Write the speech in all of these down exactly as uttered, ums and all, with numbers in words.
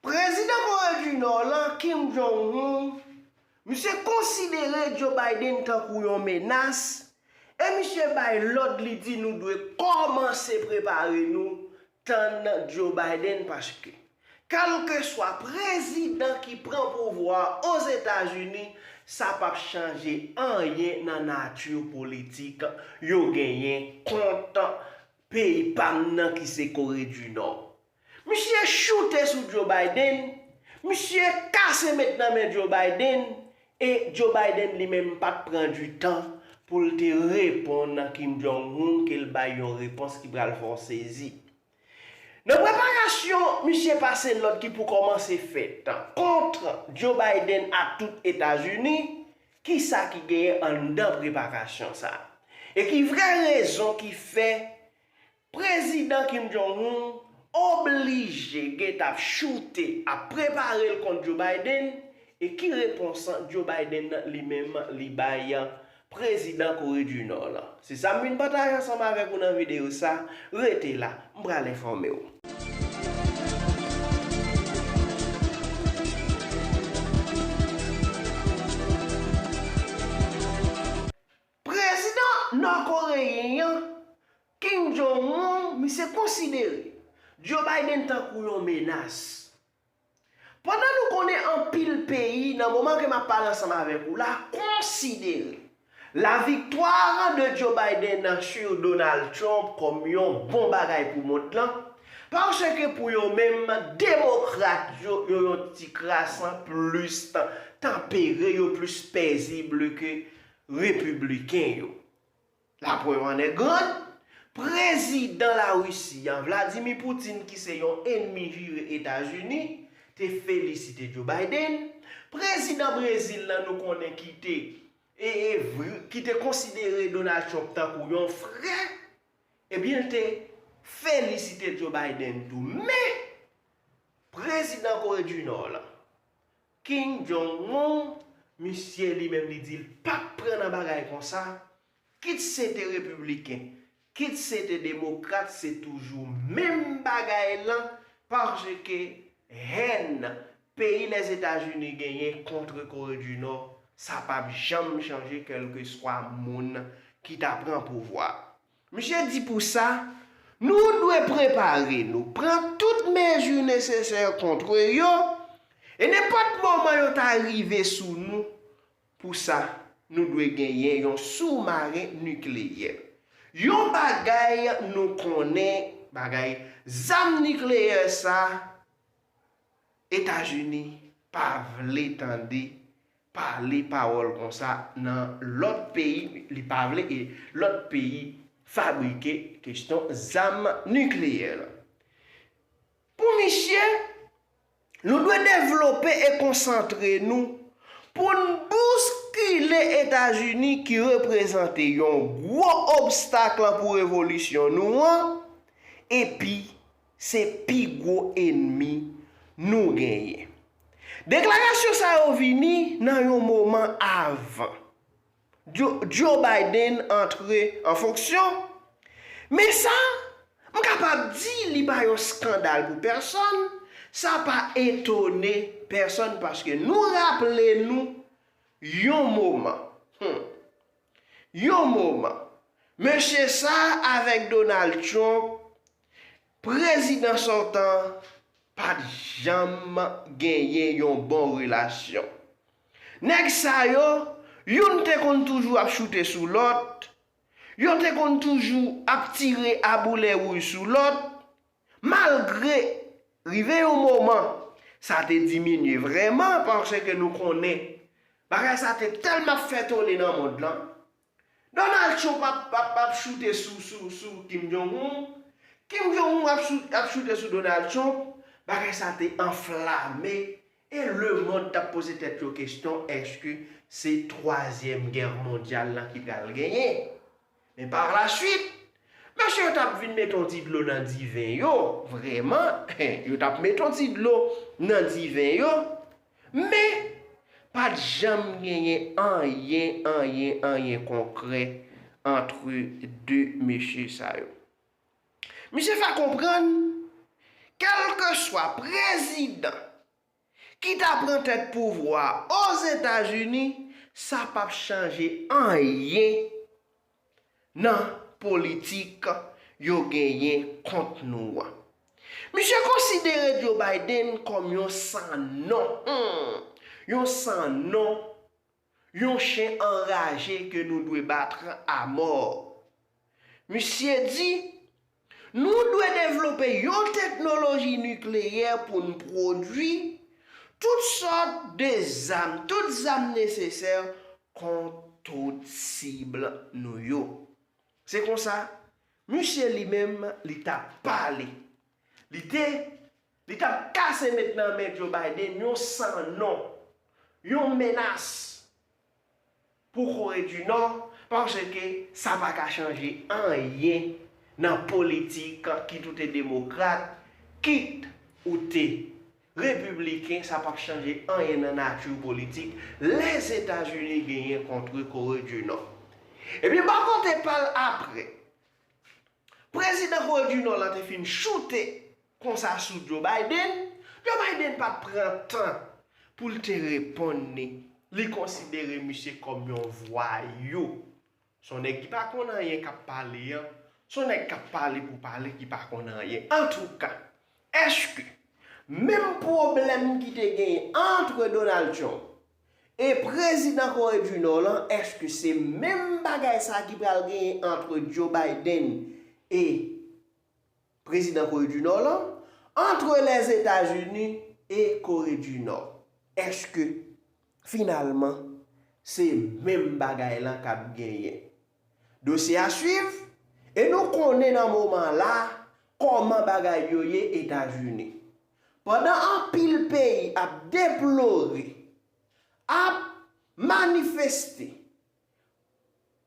Prezidan Kore di Nò lan, Kim Jong-un, misye konsidere Joe Biden tankou yon menas, e misye bay lòd, li di nou dwe kòmanse prepare nou tann Joe Biden, paske kèlkeswa prezidan ki pran pouvwa Ozetazini, sa p ap chanje anyen nan nati politik yo genyen kont peyi pa m nan ki se Kore di Nò. Misye choute sou Joe Biden, misye kase met nan men Joe Biden, e Joe Biden li menm pa t pran di tan pou l te reponn Kim Jong-un, ke l bay yon repons ki pral fè w sezi. Nan preparasyon misye pase lòd ki pou kòmanse fèt kont Joe Biden ak tout Etazini, kisa ki genyen anndan preparasyon sa a? E ki vrè rezon ki fè Prezidan Kim Jong-un oblije gentan ap choute, ap prepare l kont Joe Biden, e ki repons Joe Biden li menm li bay prezidan Kore di Nò lan? Se sa m vin pataje ansanm avèk ou nan videyo sa. Rete la, m pral enfòme w. Prezidan nòkoreyen an, Kim Jong-un, misye konsidere Joe Biden tankou yon menas. Pandan nou konnen anpil peyi, nan moman ke m ap pale ansanm avèk ou la, konsidere la victoire de Joe Biden sur Donald Trump kòm yon bon bagay pou mond lan, paske pou yo menm, demokrat yo, yo yon ti kras plis tanpere, yo plis pezib ke repibliken yo. La preuve en est grande, prezidan Larisi an, Vladimir Putin, ki se yon enmi jire Etazini, te felisite Joe Biden. Prezidan Brezil lan, nou konnen ki te, e, e, vre, ki te konsidere Donald Trump tankou yon frè, ebyen, l te felisite Joe Biden tou. Men, prezidan Kore di Nò lan, Kim Jong-un, misye li menm li di l p ap pran nan bagay konsa, kit se te repibliken, kit se te demokrat, se toujou menm bagay lan, paske hèn peyi Lèzetazini genyen kont Kore di Nò, sa p ap janm chanje, kèlkeswa moun ki ta pran pouvwa. Misye di pou sa, nou dwe prepare nou, pran tout mezi nesesè kont yo, e nenpòt moman yo ta rive sou nou, pou sa, nou dwe genyen yon soumaren nikleyè. Yon bagay nou konnen, bagay zam nikleyè sa, Etazini pa vle tande pale pawòl konsa nan lòt peyi, li pa vle e lòt peyi fabrike kesyon zam nikleyè la. Pou misye, nou dwe devlope e konsantre nou pou n bouskile Etazini ki reprezante yon gwo obstak pou revolisyon nou an, epi se pi gwo enmi nou genyen. Deklarasyon sa yo vini nan yon moman avan Joe, Joe Biden antre an fonksyon. Men sa, m kapab di li pa yon eskandal pou pèsonn, sa pa etone pèsonn paske nou raple nou yon moman. Hmm. Yon moman. Mesye sa avèk Donald Trump, prezidan sòtan an pa t janm genyen yon bon relasyon. Nèg sa yo, youn te konn toujou ap choute sou lòt, yo te konn toujou ap tire a boulè wouj sou lòt, malgre rive yon moman, sa te diminye vrèman, paske nou konnen bagay sa te tèlman ap fè tole nan mond lan. Donald Trump ap, ap, ap choute sou, sou, sou Kim Jong-un. Kim Jong-un ap chou-, ap choute sou Donald Trump. Bagay sa te anflame. E lemonn t ap poze tèt yo kesyon, èske se twazyèm gè mondyal lan ki pral genyen? Men par la suite, mesye yo t ap vin mete yon ti dlo nan diven yo, vrèman, yo t ap mete yon ti dlo nan diven yo, men pa t janm genyen anyen, anyen, anyen konkrè antre de mesye sa yo. Misye fè konprann, kèlkeswa prezidan ki ta pran tèt pouvwa a Ozetazini, sa p ap chanje anyen nan politik yo genyen kont nou an. Misye konsidere Joe Biden kòm yon san non, hmm, yon san non, yon chen anraje ke nou dwe bat amò. Misye di, nou dwe devlope yon teknoloji nikleyè pou n pwodui tout sòt de zam, tout zam nesesè kont tout sib nou yo. Se konsa, misye li menm, li t ap pale. Li te, li t ap kase met nan men Joe Biden yon san non, yon menas pou Kore di Nò, paske sa pa ka chanje anyen nan politik, kit ou te demokrat, kit ou te repibliken, sa p ap chanje anyen nan nati politik Lèzetazini genyen kont Kore di Nò. Epi bò kote pa l apre, prezidan Kore di Nò lan te fin choute konsa sou Joe Biden, Joe Biden pa t pran tan pou l te reponn li. Li konsidere misye kòm yon vwayou. Se yon nèg ki pa konn anyen k ap pale an. Se yon nèg k ap pale pou pale ki pa konn anyen. Antouka, èske menm pwoblèm ki te genyen ant Donald Trump e prezidan Kore di Nò lan, èske se menm bagay sa ki pral genyen ant Joe Biden e prezidan Kore di Nò lan, ant Lèzetazini e Kore di Nò? Èske, finalman, se menm bagay lan k ap genyen? Dosye a swiv, e nou konnen nan moman la kòman bagay yo ye Etazini. Pandan anpil peyi ap deplore, ap manifeste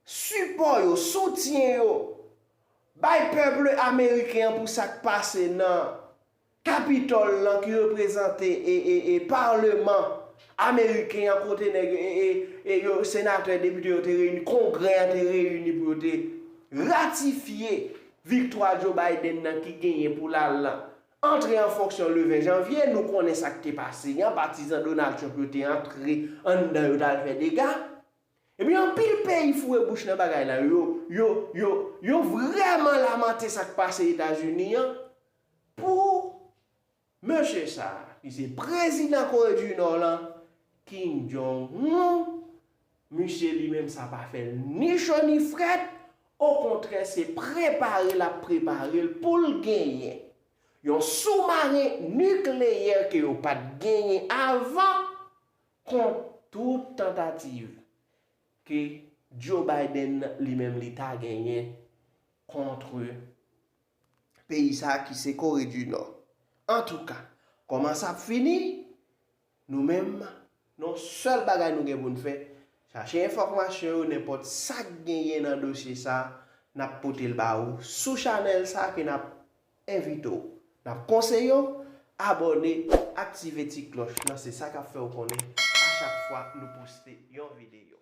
sipò yo, soutyen yo bay pèp ameriken an pou sa k pase nan Kapitòl lan ki reprezante e, e, e, palman ameriken an, kote nèg e, e, e, yo, senatè, depite yo te reyini, kongrè an te reyini pou yo te ratifye viktwa Joe Biden nan ki genyen pou l al antre an fonksyon le ven janvye. Nou konnen sa k te pase an, patizan Donald Trump yo te antre anndan, yo t al fè dega. Ebyen, anpil peyi foure bouch nan bagay la. Yo, yo, yo, yo vrèman lamante sa k pase Etazini an pou mesye sa a, ki se prezidan Kore di Nò lan, Kim Jong Un. Misye li menm, sa pa fè l ni cho ni frèt. Okontrè, se prepare l ap prepare l pou l genyen yon soumaren nikleyè ke yo pa t genyen avan, kont tout tantativ ke Joe Biden li menm li ta genyen kont peyi sa a ki se Kore di Nò. Antouka, kòman sa ap fini? Nou menm, nan yon sèl bagay nou gen pou n fè, chache enfòmasyon yo, nenpòt sa k genyen nan dosye sa a, n ap pote l ba ou sou chanèl sa a ke n ap envite w, n ap konseye w abòne, aktive ti klòch lan, se sa k ap fè w konnen a chak fwa nou poste yon videyo.